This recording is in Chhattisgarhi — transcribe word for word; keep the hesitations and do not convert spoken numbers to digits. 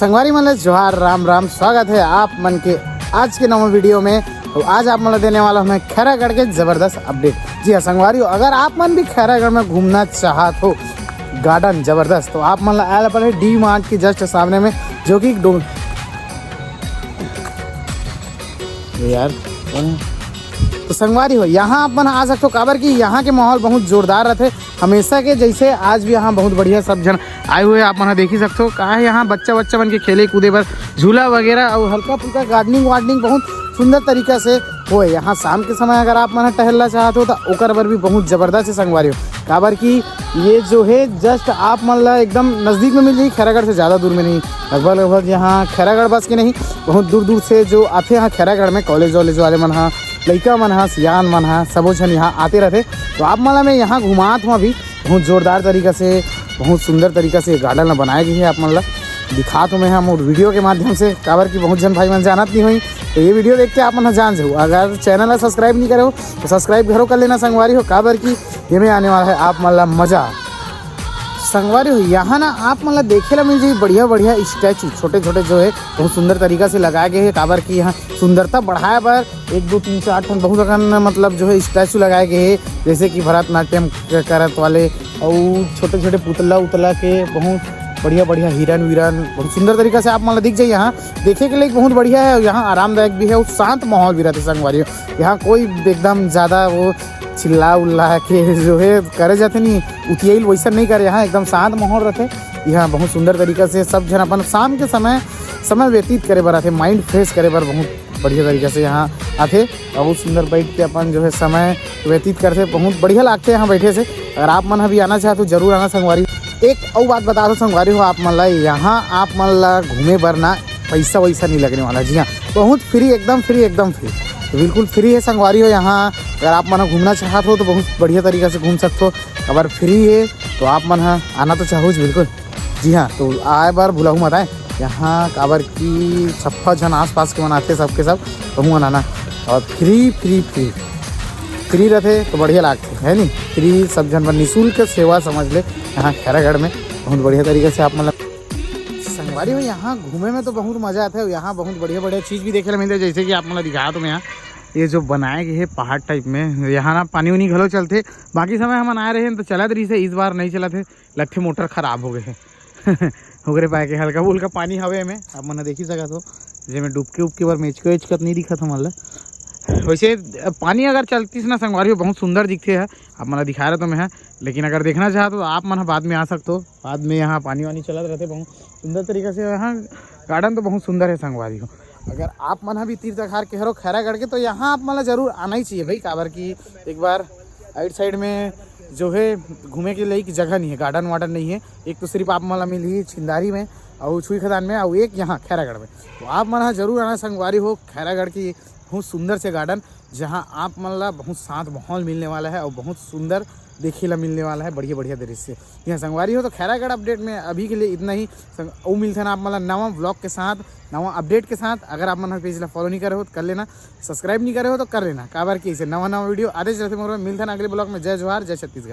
संगवारी मन ला जोहार, राम राम, स्वागत है आप मन के आज के नवा वीडियो में। तो आज आप मन ला देने वाला हूँ मैं खैरागढ़ के जबरदस्त अपडेट। जी हाँ संगवारी हो, अगर आप मन भी खैरागढ़ में घूमना चाहत हो गार्डन जबरदस्त, तो आप मन ला आयल पड़े डी मार्ट के जस्ट सामने में, जो कि डो- ये यार कौन है? तो संगवारी हो, यहाँ आप मन आ सकते हो, काबर कि यहाँ के माहौल बहुत जोरदार रहते हमेशा के जैसे। आज भी यहाँ बहुत बढ़िया सब झन आए हुए, आप मन देख ही सकते हो। का है यहाँ बच्चा बच्चा मन के खेले कूदे बर झूला वगैरह और हल्का फुल्का गार्डनिंग वार्डनिंग बहुत सुंदर तरीका से होए। यहाँ शाम के समय अगर आप मन टहलना चाहते हो तो ओकर बर भी बहुत जबरदस्त है संगवारी हो, काबर कि ये जो है जस्ट आप मन ला एकदम नजदीक में मिल जाही, खैरागढ़ से ज़्यादा दूर में नहीं। लगभग लगभग यहाँ खैरागढ़ बस के नहीं, बहुत दूर दूर से जो आते हैं खैरागढ़ में, कॉलेज वॉलेज वाले मन हा, लइका मन हा, सियान मन हा, सबो झन यहाँ आते रहते। तो आप मन ला मैं यहाँ घुमात हूँ अभी बहुत जोरदार तरीका से, बहुत सुंदर तरीका से गार्डन ला बनाए गए है। आप मन ला दिखात हूँ मैं हम वीडियो के माध्यम से, काबर कि बहुत झन भाई मन जानत नहीं होही। तो ये वीडियो देख के आप मन जान जाहू। अगर चैनल ला सब्सक्राइब नहीं करे हो तो सब्सक्राइब घरो कर लेना संगवारी हो, काबर कि ये में आने वाला है आप मन ला मजा। संगवारी हो, यहाँ ना आप मन ला देखे ला मिल जाही बढ़िया बढ़िया स्टैचू, छोटे छोटे जो है बहुत सुंदर तरीका से लगाए गए हैं, काबर कि यहाँ सुंदरता बढ़ाए बर एक दो तीन चार ठन बहुत अकन मतलब जो है स्टैचू लगाए गए हैं, जैसे कि भरतनाट्यम क-, करत वाले और छोटे छोटे पुतला उतला के बहुत बढ़िया बढ़िया हिरन विरन बहुत सुंदर तरीका से आप मन ला दिख जाही। यहाँ देखे के लिए बहुत बढ़िया है, यहाँ आरामदायक भी है और शांत माहौल भी रहते संगवारी हो। यहाँ कोई एकदम ज़्यादा वो चिल्ला उल्ला के जो है करे जाते नहीं, उतियाइल वैसा नहीं करे। यहाँ एकदम शांत माहौल रहते। यहाँ बहुत सुंदर तरीका से सब झन अपन शाम के समय समय व्यतीत करे बर आथे, माइंड फ्रेश करे बर बहुत बढ़िया तरीका से यहाँ आथे। बहुत सुंदर बैठ के अपन जो है समय व्यतीत करथे, बहुत बढ़िया लागथे यहाँ बैठे से। अगर आप मन ह भी आना चाहत हो जरूर आना संगवारी। एक अउ बात बता दो संगवारी हो आप मन ला, यहाँ आप मन ला घूमे बर ना पैसा वैसा नहीं लगने वाला। जी हाँ, बहुत फ्री, एकदम फ्री, एकदम फ्री, बिल्कुल फ्री है संगवारी हो। यहाँ अगर आप मन ह घूमना चाहत हो तो बहुत बढ़िया तरीका से घूम सकते हो, अगर फ्री है तो आप मन ह आना तो चाहूज बिल्कुल। जी हाँ, तो आए बार भुलाहू मत आए यहाँ, काबर कि छप्पा झन आसपास के मन आथे, सबके सब कहूँ आना और फ्री फ्री फ्री फ्री रहते तो बढ़िया लागते है नहीं। फ्री सब झन बर निःशुल्क सेवा समझ ले यहाँ खैरागढ़ में बहुत बढ़िया तरीके से आप मतलब संगवारी हो। यहाँ घूमे में तो बहुत मजा आता है, यहाँ बहुत बढ़िया बढ़िया चीज़ भी देखे ला मिलते हैं, जैसे कि आप मतलब दिखा तो मैं यहाँ ये जो बनाए गए है पहाड़ टाइप में, यहाँ ना पानी उनी घलो चलते। बाकी समय हमन आए रहे तो चलत रही से, इस बार नहीं चलत है, लगथे मोटर खराब हो गए है। ओकरे पाए के हल्का फुल्का पानी हवे एमे, आप मन ह देख ही सकत हो, जेमे डुबके उबके बर मेचका वेचका त नहीं दिखत हमन ला। वैसे अब पानी अगर चलतीस ना संगवारी हो, बहुत सुंदर दिखते है, आप मन ला दिखा रहे तो मैं है, लेकिन अगर देखना चाहत हो तो आप मन ह बाद में आ सकते हो। बाद में यहाँ पानी वानी चलत रहते बहुत सुंदर तरीका से। यहाँ गार्डन तो बहुत सुंदर है संगवारी हो। अगर आप मन ह भी तीर तखार के हरो खैरागढ़ के तो यहाँ आप मन ला जरूर आना ही चाहिए भाई, काबर कि एक बार आइट साइड में जो है घूमे के लायक जगह नहीं है, गार्डन वार्डन नहीं है। एक तो सिर्फ आप मन ला मिलही छिंदारी में और छुई खदान में, और एक यहाँ खैरागढ़ में। तो आप मन ह जरूर आना संगवारी हो खैरागढ़ की बहुत सुंदर से गार्डन, जहाँ आप मन ला बहुत शांत माहौल मिलने वाला है और बहुत सुंदर देखे ला मिलने वाला है, बढ़िया बढ़िया दृश्य। यहाँ संगवारी हो तो खैरागढ़ अपडेट में अभी के लिए इतना ही। संग-, अउ मिलथन आप मन ला नवा व्लॉग के साथ, नवा अपडेट के साथ। अगर आप मन ह पेज ला फॉलो नहीं करे हो तो कर लेना, सब्सक्राइब नहीं करे हो तो कर लेना, काबर कि ऐसे नवा नवा वीडियो आते रहते मोर में। मिलथन अगले व्लॉग में। जय जोहार, जय छत्तीसगढ़।